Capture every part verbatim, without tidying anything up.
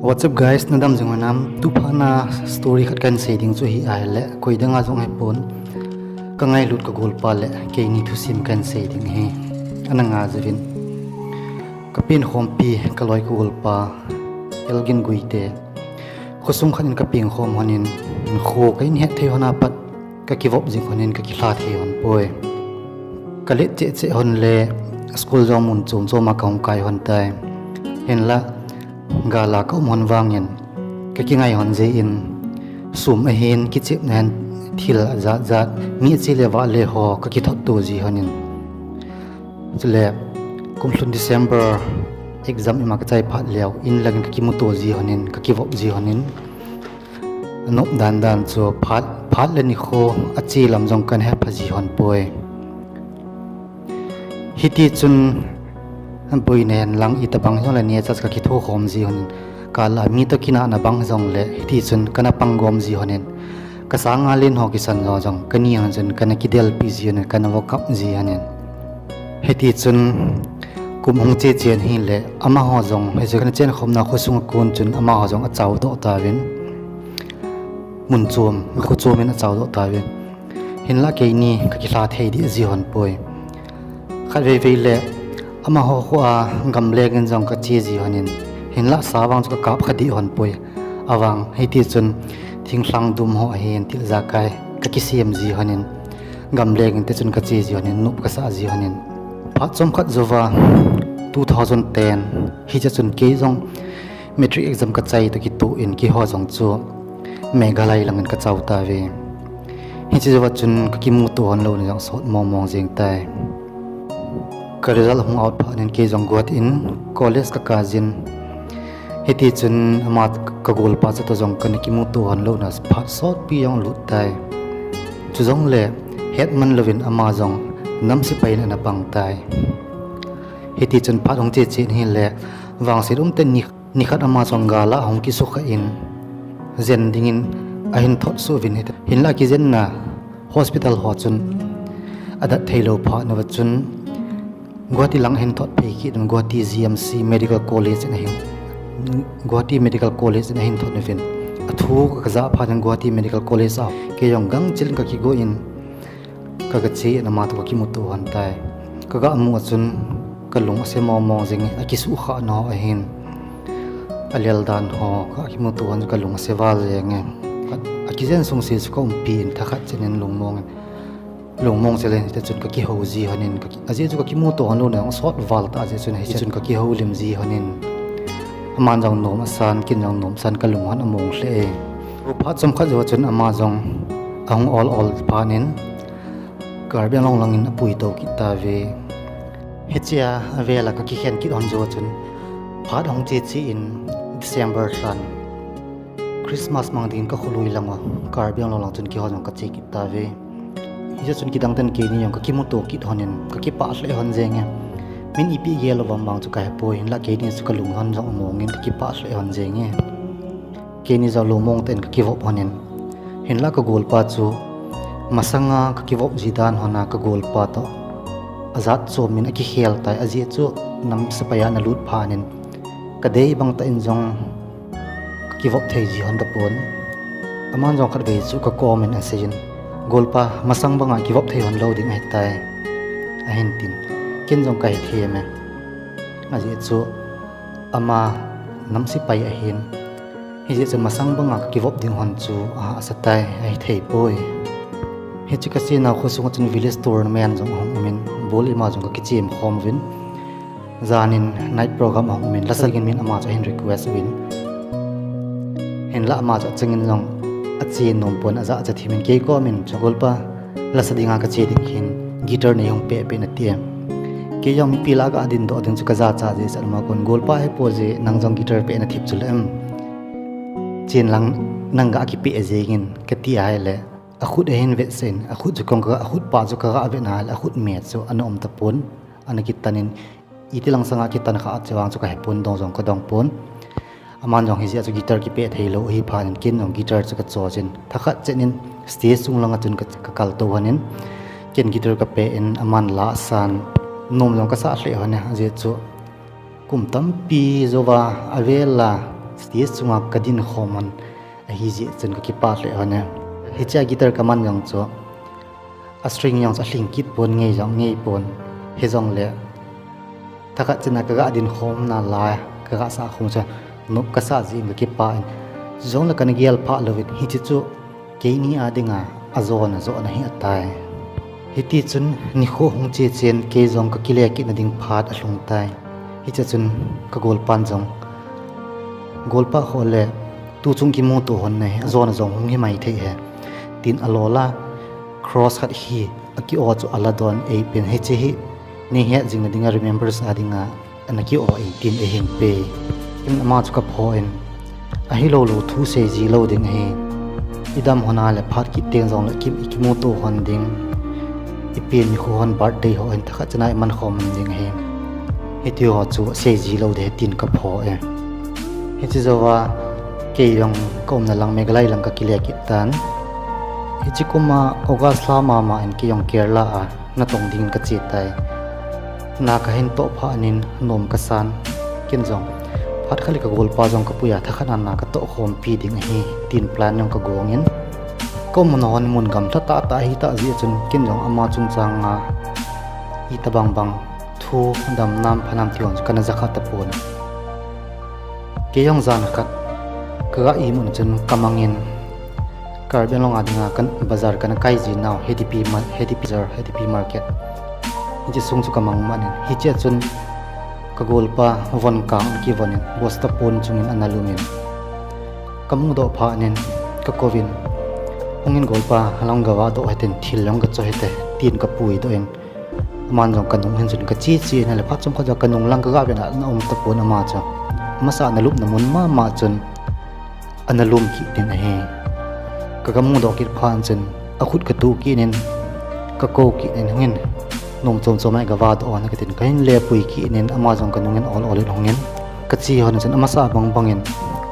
What's up guys, nadam jing hinam? Tuphat na story khat kahin sei ding chu hi ahile, koi dang a jong hipon, ka ngailut ka golpa le keini thusim kahin sei ding hi. Ana ngah jeh uvin, ka penkhompi, ka loi ka golpa, Elgin Guite, khosung khat in ka pengkhom honin, kho kahin het thei hon a pat ka kivop jing honin, ka kilha thei hon poi. Ka let cheh cheh hon le school jong mun chom chom a ka hung kai hon tai. Hinlah, gal a ka um hon vangin, ka kingai hon jeh in, sum ahin, kichepna ahin, thil ajat jat, mi che le vale ho ka kithot to ji honin. Chule, kum lhun December exam ima ka chai phat leu, in langin ka kimuto ji honin, ka kivop ji honin, anop dan dan chu phat, phat le nikho, ache lam jong kana hepha ji hon poi. Hiti chun, boina hen lang itobang jong le neocha chu ka kitho khom ji honin, kal a mi toh kinahna bang jong le, hiti chun kana pang gom ji honin, ka sanga len ho kisan jo jong, kani hon chun kana kidelpi ji honin, kana vo kap ji honin. Hiti chun, kum hung che chen hile, amaho jong, hichu kana chenkhomna khosung a kon chun, amaho jong achao doh tauvin. Mun chom, kho chom in achao doh tauvin. Hinlah keini ka kilha thei deh ji hon poi. Khatvei vei le, amaho kho a gamleng in jong ka che ji honin. Hinlah sa vang chu ka kap kha deh hon poi. Avang, hiti chun thinglhang dum ho ahin thil jakai ka kisem ji honin. Gamleng in te chun ka che ji honin, nop ka sah ji honin. Phat chomkhat jouva, two thousand ten, hiche chun kei jong matric exam ka chai toh kitoh in keiho jong chu Meghalaya langin ka chao tauve. Hiche jouva chun ka kimuto hon louna jong sot mong mong jeng tai. Ka result hung out phat in kei jong Guwahati in college ka kap jin. Hiti chun ama ka golpa chu toh jong kana kimuto hon louna phat sotpi jong lut tai. Chujongle hetman louvin ama jong nam sepai in ana pang tai. Hiti chun phat hung che chen hile, vangset umtah in ni, nikhat ama jong gal a hung kisukha in, jen dingin ahin thot suh uvin hiti. Hinlah kijenna hospital ho chun adat thei lou phat nauva chun, Guwahati lang ahin thot phei kit in Guwahati G M C Medical College in ahin, Guwahati Medical College in ahin thot uvin. Athu ka ja phat in Guwahati Medical College a kei jong gangchel in ka kigo in, ka, ka che in ama toh ka kimuto hon tai. Ka ga mu a chun ka lung ase mong mong jenge, akisukha nau ahin. Alel dan ho ka kimuto hon ka lung ase val jenge. Akijen sung se chu ka umpi in thakhat chen in lungmong in, lungmong chel in hiti chun ka kihou ji honin, ka ki, ajeh chu ka kimuto hon louna jong sot val tah jeh chun, hichun ka kihoulim ji honin. Aman jong nom asan, ken jong nom asan, ka lung hon among lheh e. Phat chomkhat jouva chun ama jong ahung ol ol phat in Karbi Anglong langin apuito kit tauve. Hichea avel a ka kikhen kit hon jouva chun phat ahung che che in December lhan Christmas mang dingin ka kholui lang uva Karbi Anglong lang chun keiho jong ka che kit tauve. Hijeh chun kidang tah in keini jong ka kimuto kit honin, ka kipah lheh hon jenge. Min ipi gel uvem vang chu ka hepoi, hinlah keini chu ka lung hon jong among in ka kipah lheh hon jenge. Keini jong lungmong tah in ka kivop honin. Hinlah ka golpa chu masanga ka kivop ji dan hon a ka golpa toh ajat chom in akikhel tai, ajeh chu nam sepai a ana lut phat in ka dei bang tah in jong ka kivop thei ji hon tapon. Aman jong khatvei chu ka kom in asei in, "Golpa, masang banga kivop thei hon lou ding ahitai," ahin tin. Ken jong ka hethem e. Ajeh chu ama nam sepai ahin. Hijeh chun masang banga ka kivop ding hon chu ahahsa tai, ahithei poi. Hiche ka chenau khosunga chun village tournament jong ahung um in, ball ima jong ka kichem khom uvin. Jan in night program ahung um in, lasa dingin min ama chu ahin request uvin. Hinlah ama chu achang in jong ache nom pon, ajah acha thim in kei kom in, "Golpa, lasa dinga ka che ding hin guitar nei hung peh peh in," ati e. Kei jong mipi lah a ka dingdoh ding chu ka jachat jeh chun ama kon, "Golpa hepo jeh, nang jong guitar peh na thip chu le em. Chen lang nang ga kipeh jeng in," kati ahile, akhut ahin vetsah in, akhut chu kong ka, akhut pah chu ka ga vet na ahile, akhut me chu ana um tapon, ana kitan in, iti lang sanga kitan kha chu vang chu ka hepon, dong jong ka dong pon. Aman jong hijeh a chu guitar kipeh thei lou ahi phat in ken jong guitar chu ka cho chin. Thakhat chen in stage sung langa chun ka, ka kal to hon in. Ken guitar ka peh in aman la asan. Nom jong ka sah lheh hon e, ajeh chu Kum tampi jouva avel a stage chunga kadin khom hon ahijeh chun kakipah lheh hon e. Hichea guitar kaman jong chu, a string jong chu alhing kit pon, ngei jong ngei pon. Hijongle thakhat chena kaga din khomna la kaga sah khom chu nop kasah jeh in kakipah in. Chujongle kana gel phah louvin hiche chu keini a dinga ajona johna hi ahitai. Hitichun nikho hung che chen kei jong kakile kitna ding phat alhung tai. Hichea chun kagolpan jong, Golpa, khole tuchung kimuto hon nahi, ajona jong hung himai thei e, tin alol a, cross khat hi aki-o chu ala don eipen, hiche hi neihet jingna dinga remembrance a dinga ana ki-o e, tin eihin pe. Tin ama chu kapho in, ahiloulou thu seiji lou ding ahi. Idam hon a le phat kit teng jongle ki, ikimuto hon ding, ipi nikho hon birthday ho hin thakhat chena iman khom ding ahi. Hitiho chu seiji lou ding ahi, tin kapho e. Hiche jouva kei jong kaumna lang Meghalaya lang kakile kit tan. Hiche kuma August lha mama in kei jong Kerala a natong dingin kache tai. Na kahin toh phat in nom kasan. Ken jong phat khat le kagolpa jong kapui a, thakhat a na katoh khompi ding ahi, tin plan jong kagong in, kaumna hon mun gamlha tahtah ahitah jeh chun ken jong ama chungchanga itobang bang thu damnam phanam ti hon chu kana jakha tapon. Kei jong jan khat kaga imut chun kamangin, Karbi Anglong a dinga kan bazar kana kai ji nau, H D P ma-, H D P bazar, H D P market, hiche sung chu kamang man in, hichea chun kagolpa von kang kivon in, bosta pon chungin ana lum in, kamudoh phat in kakouvin, Hungin golpa, lang gavadoh hitin, thil jong gacho hite, tin kapuidoh in, aman jong kanung hin chun kache che in, ahile phat chomkhat jouva kanung lang kaga vet a ana um tapon ama chu. Amasa ana lupna mun mama chun ana lum kit in ahi. Kaga mudoh kit phat chun akhut katuh kit in, kakou kit in, Hungin, nom chom chom a gavadoh hon katin, kahin lepui kit in, ama jong kanung in ol ol in hungin, kache hon chun amasa bang bangin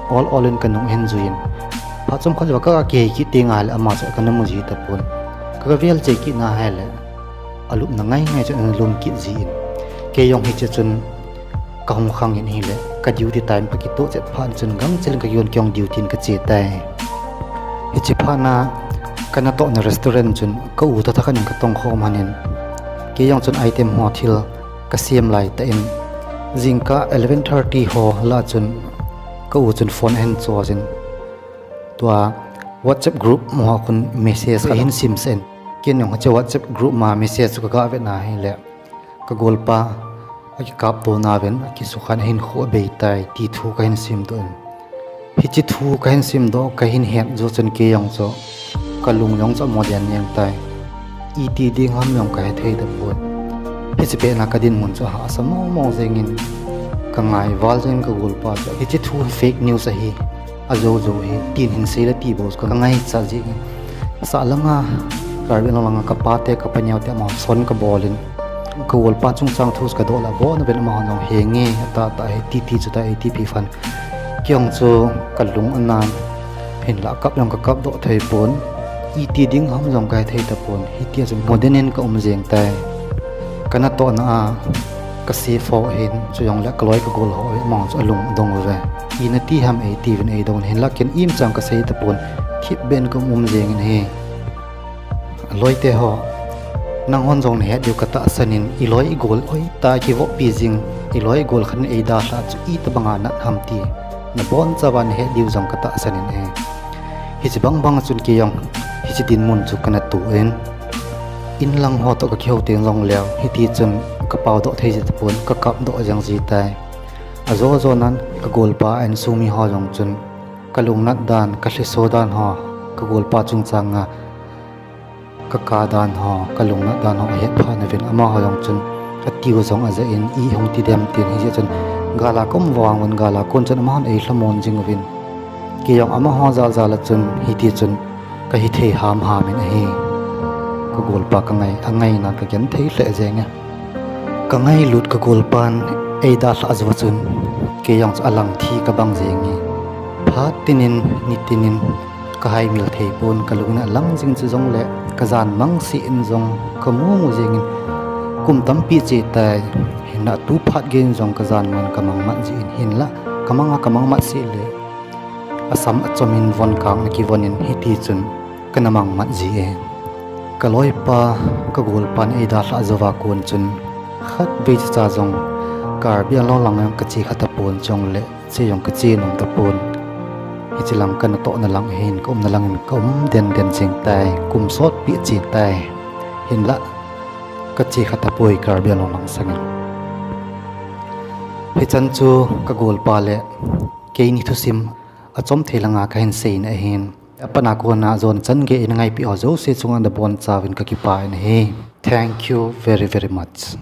ol ol in kanung ahin jui in, phat chomkhat jouva kaga kihei kit teng ahile ama chu kana mu ji tapon. Kaga vel cheh kit na ahile alupna ngai ngai chun ana lum kit ji in, kei jong hichea chun kahung khang in ahile, ka duty time kakitoh chet phat chun gangchel in kakigon kei jong duty in kache tai. Hiche phat na kanatohna restaurant chun ka u toh thakhat in katong khom hon in, kei jong chun item ho thil kasem lai tah in, jingkah eleven thirty ho lah chun ka u chun phone ahin choiyin, tua WhatsApp group ho khun message khat ahin simsah in, ken jong hiche WhatsApp group ma message chu kaga vet na ahile, kagolpa akikapto nauvin akisukhan ahinkho abei tai ti thu kahin simdoh in, hiche thu kahin simdoh kahin het jou chun kei jong chu kalung jong chu amo den jeng tai. Iti ding ham jong kahethei tapon. Hiche pet na kadinmun chu ahahsa mong mong jengin, kangai val jengin kagolpa chu hiche thu fake news ahi, ajou jou hi, tin hinsei le ti bou chu kangaichat jengin, sah langa, Karbi Anglong langa kapate kapaneo te amaho phone kabol in, kagolpa chungchang thu chu kadoh le abon uvin, amahon jong henge, atahtah hi titi chu ta eitipi phan. Kei jong chu kalung anan, hinlah kap jong kakapdoh thei pon, iti ding ham jong kahethei tapon, hitia chun moden in kaum jeng tai. Kanatohna a ka safe ho hin, chujongle kaloi kagol ho hi, amaho chu alung adong uve. Ina ti ham eitiuvin eidong in, hinlah ken imchang kasei tapon, thipbeh in kaum um jengin ahi. Loite ho, nanghon jong nahet diu katahsan in, iloi igol hoitah a kivoppi jing, iloi igol khat in eidalhah chu itobanga nat ham ti nabonchauva nahet diu jong katahsan in ahi. Hiche bangbang a chun kei jong hiche dinmun chu kana toh in, inlang ho toh kakihou teng jongleu hitichun kapaodoh thei ji tapon, kakapdoh jeng ji tai. Ajo ajonan kagolpa a insung miho jong chun kalungnat dan, kalhiso dan ho, kagolpa chungchanga kaka dan ho, kalungnat dan ho ahet phat uvin, amaho jong chun atiu jong ajah in, i hung ti dem tin, hijeh chun gal a kaum vangin, gal a kon chun amahon eilhamon jing uvin, kei jong amaho jal jal a chun hitichun kahithei hamham in ahi. Kagolpa kangai, angaina kagenthei lheh jenge. Kangailut kagolpan eidalhah jou chun kei jong chu alang thi kabang jenge. Phat tinin, ni tinin kahaimil thei pon, kalung in alang jing chu jongle kajan mang seh in jong kamu mu jengin, Kum tampi che tai, hinlah tu phat gei in jong ka janman ka mangmat jin, hinlah ka manga ka mangmat seh le asam achom in von kang na kivon in hiti chun kana mangmat ji e. Ka loipa, ka golpan eidalhah jouva kon chun khatvei cha jong Karbi Anglong lang ka che kha tapon, chule che jong ka che nom tapon. Hiche lang ka natohna lang hin ka umna lang in ka um den den jing tai, kum sotpi che tai. Hinlah ka che kha tapoi Karbi Anglong lang sangin. Hichan chu ka golpa le keini thusim achom thei langa kahin seina ahin. Apatna kona jon chan gei in ngaipeh ho jouse chunga nabonchauvin ka kipah in ahi. Thank you very, very much.